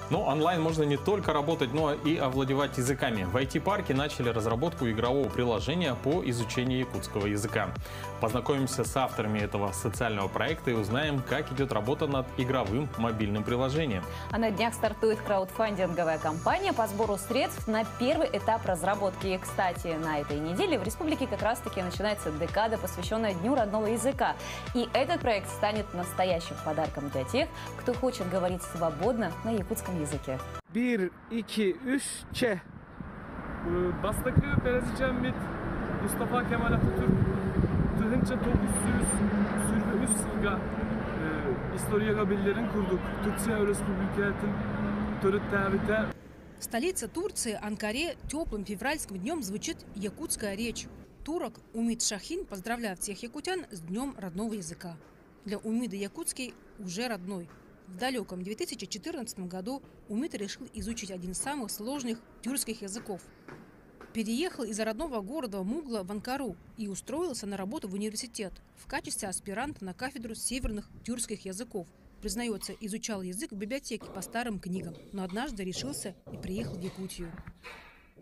Но онлайн можно не только работать, но и овладевать языками. В IT-парке начали разработку игрового приложения по изучению якутского языка. Познакомимся с авторами этого социального проекта и узнаем, как идет работа над игровым мобильным приложением. А на днях стартует краудфандинговая кампания по сбору средств на первый этап разработки. И, кстати, на этой неделе в республике как раз-таки начинается декада, посвященная Дню родного языка. И этот проект станет настоящим подарком для тех, кто хочет говорить свободно на якутском языке. 1, 2, 3, чэ. Бастакы бэрэсидьиэммит Мустафа Кемаль Ататүрк 1923 сылга историяҕа биллэрин курдук Турция Өрөспүүбүлүкэтин төрүттээбитэ. В столице Турции, Анкаре, теплым февральским днем звучит якутская речь. Турок Умид Шахин поздравляет всех якутян с Днем родного языка. Для Умида якутский уже родной. В далеком 2014 году Умид решил изучить один из самых сложных тюркских языков. Переехал из родного города Мугла в Анкару и устроился на работу в университет в качестве аспиранта на кафедру северных тюркских языков. Признается, изучал язык в библиотеке по старым книгам, но однажды решился и приехал в Якутию.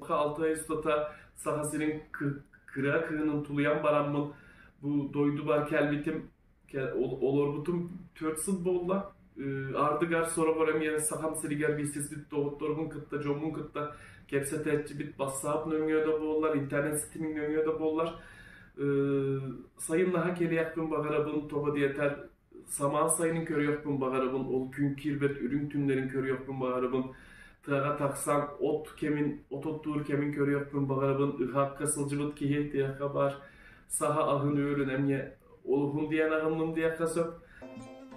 6 ай устата Саха сирин кыра кыыһын тулуйан бараммын бу дойдубар кэлбитим олорбутум 4 сыл буолла. Ардыгар сороҕор эмиэ Сахам сиригэр билсибит доҕотторбун кытта, дьоммун кытта кэпсэтээччибит WhatsApp нөҥүө да буоллар, интернет ситимин нөҥүө да буоллар. Сайын наһаа кэлиэхпин баҕарабын, тоҕо диэтэр самаан сайынын көрүөхпүн баҕарабын, ол күн киирбэт үрүҥ түүннэрин көрүөхпүн баҕарабын. Тыаҕа тахсан от кэмин, от оттуур кэмин көрүөхпүн баҕарабын, ыһыахха сылдьыбыт киһи тыаҕа баар саха аһын-үөлүн эмиэ олуһун диэн аҕынным диэххэ сөп.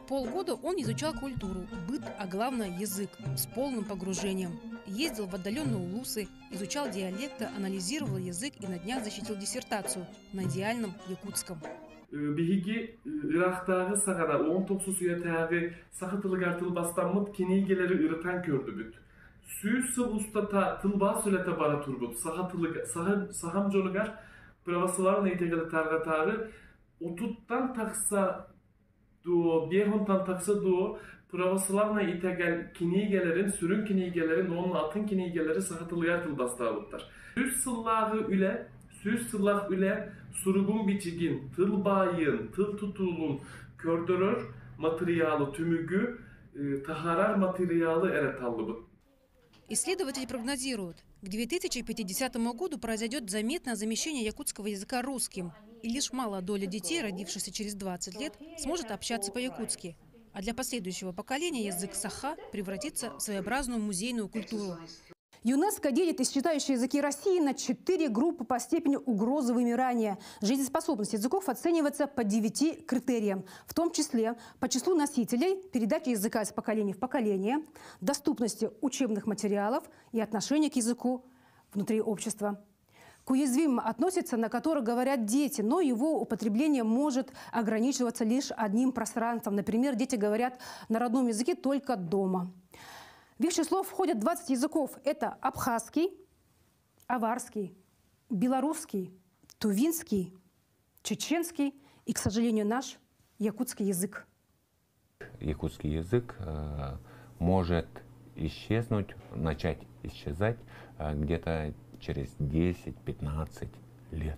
Полгода он изучал культуру, быт, а главное язык с полным погружением. Ездил в отдаленные улусы, изучал диалекты, анализировал язык и на днях защитил диссертацию на идеальном якутском. Биһиги ыраахтааҕы саҕана 19 үйэтээҕи саха тылыгар тылбаастаммыт кинигэлэри ырытан көрдүбүт. 100 сыл устата тылбаас үлэтэ бара турбут. Саха тылы саха сахам дьонугар православный итэҕэли тарҕатаары 30-тан тахса дуо, 50-тэн тахса дуо православный итэҕэл кинигэлэрин, сүрүн кинигэлэрин, уонна атын кинигэлэри саха тылыгар тылбаастаабыттар. 100 сыллааҕы үлэ, 100 сыллаах үлэ суругун-бичигин, тыл баайын, тыл тутулун көрдөрөр матырыйаалы түмүгү таһаарар матырыйаалы эрэ таллыбыт. Исследователи прогнозируют, к 2050 году произойдет заметное замещение якутского языка русским. И лишь малая доля детей, родившихся через 20 лет, сможет общаться по-якутски. А для последующего поколения язык саха превратится в своеобразную музейную культуру. ЮНЕСКО делит исчезающие языки России на четыре группы по степени угрозы вымирания. Жизнеспособность языков оценивается по девяти критериям, в том числе по числу носителей, передаче языка из поколения в поколение, доступности учебных материалов и отношения к языку внутри общества. К уязвимым относятся, на которых говорят дети, но его употребление может ограничиваться лишь одним пространством. Например, дети говорят на родном языке только дома. В их число входят 20 языков. Это абхазский, аварский, белорусский, тувинский, чеченский и, к сожалению, наш якутский язык. Якутский язык может исчезнуть, начать исчезать где-то через 10-15 лет.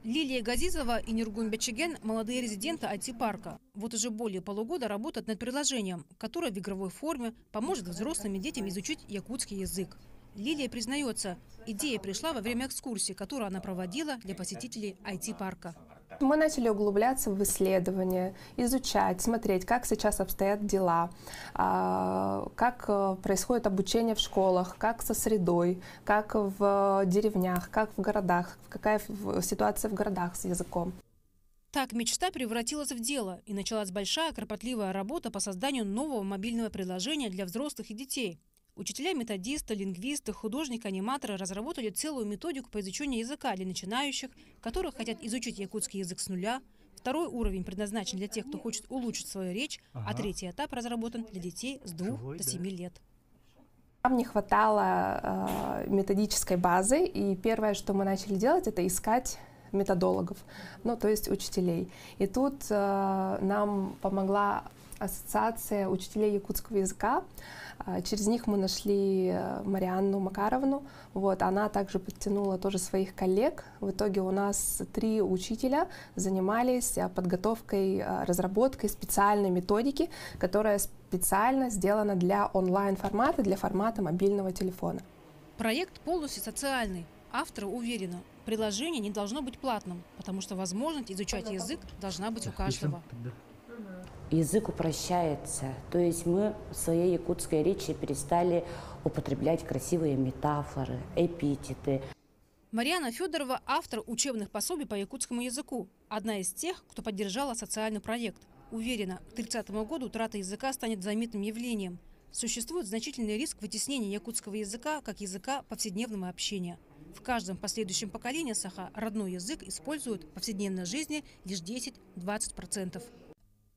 Лилия Газизова и Нюргун Бечеген – молодые резиденты IT-парка. Вот уже более полугода работают над приложением, которое в игровой форме поможет взрослым и детям изучить якутский язык. Лилия признается, идея пришла во время экскурсии, которую она проводила для посетителей IT-парка. Мы начали углубляться в исследования, изучать, смотреть, как сейчас обстоят дела, как происходит обучение в школах, как со средой, как в деревнях, как в городах, какая ситуация в городах с языком. Так мечта превратилась в дело, и началась большая кропотливая работа по созданию нового мобильного приложения для взрослых и детей. Учителя, методисты, лингвисты, художники, аниматоры разработали целую методику по изучению языка для начинающих, которые хотят изучить якутский язык с нуля. Второй уровень предназначен для тех, кто хочет улучшить свою речь, а третий этап разработан для детей с 2 до 7 лет. Нам не хватало методической базы, и первое, что мы начали делать, это искать методологов, ну, то есть учителей. И тут нам помогла Ассоциация учителей якутского языка. Через них мы нашли Марианну Макаровну. Вот, она также подтянула тоже своих коллег. В итоге у нас 3 учителя занимались подготовкой, разработкой специальной методики, которая специально сделана для онлайн-формата, для формата мобильного телефона. Проект полностью социальный. Авторы уверены, приложение не должно быть платным, потому что возможность изучать язык должна быть у каждого. Язык упрощается, то есть мы в своей якутской речи перестали употреблять красивые метафоры, эпитеты. Марьяна Федорова – автор учебных пособий по якутскому языку. Одна из тех, кто поддержала социальный проект. Уверена, к 30 году утрата языка станет заметным явлением. Существует значительный риск вытеснения якутского языка как языка повседневного общения. В каждом последующем поколении саха родной язык используют в повседневной жизни лишь 10-20%.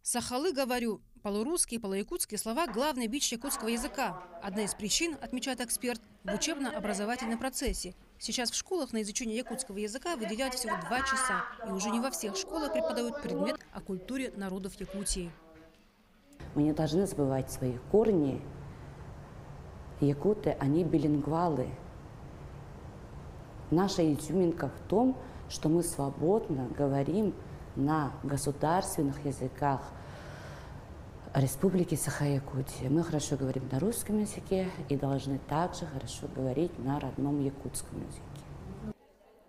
Сахалыы, говорю, полурусские, полуякутские слова – главный бич якутского языка. Одна из причин, отмечает эксперт, в учебно-образовательном процессе. Сейчас в школах на изучение якутского языка выделяют всего 2 часа. И уже не во всех школах преподают предмет о культуре народов Якутии. Мы не должны забывать свои корни. Якуты, они билингвалы. Наша изюминка в том, что мы свободно говорим на государственных языках Республики Саха-Якутия. Мы хорошо говорим на русском языке и должны также хорошо говорить на родном якутском языке.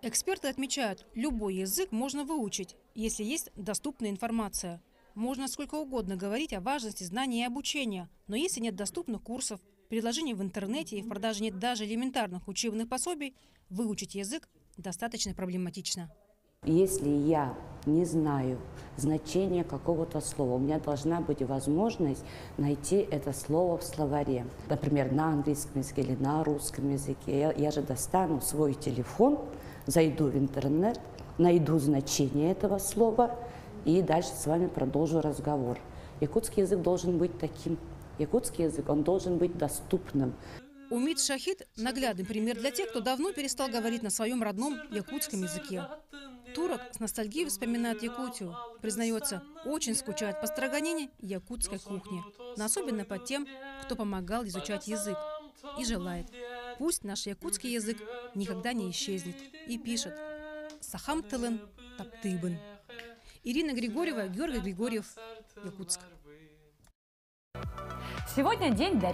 Эксперты отмечают, любой язык можно выучить, если есть доступная информация. Можно сколько угодно говорить о важности знаний и обучения, но если нет доступных курсов, предложений в интернете и в продаже нет даже элементарных учебных пособий, выучить язык достаточно проблематично. Если я не знаю значения какого-то слова, у меня должна быть возможность найти это слово в словаре. Например, на английском языке или на русском языке. Я же достану свой телефон, зайду в интернет, найду значение этого слова и дальше с вами продолжу разговор. Якутский язык должен быть таким. Якутский язык, он должен быть доступным. Умид Шахид – наглядный пример для тех, кто давно перестал говорить на своем родном якутском языке. Турок с ностальгией вспоминает Якутию. Признается, очень скучает по строганине и якутской кухне. Но особенно по тем, кто помогал изучать язык. И желает, пусть наш якутский язык никогда не исчезнет. И пишет «Сахам тылын таптыыбын». Ирина Григорьева, Георгий Григорьев, Якутск. Сегодня день дарения.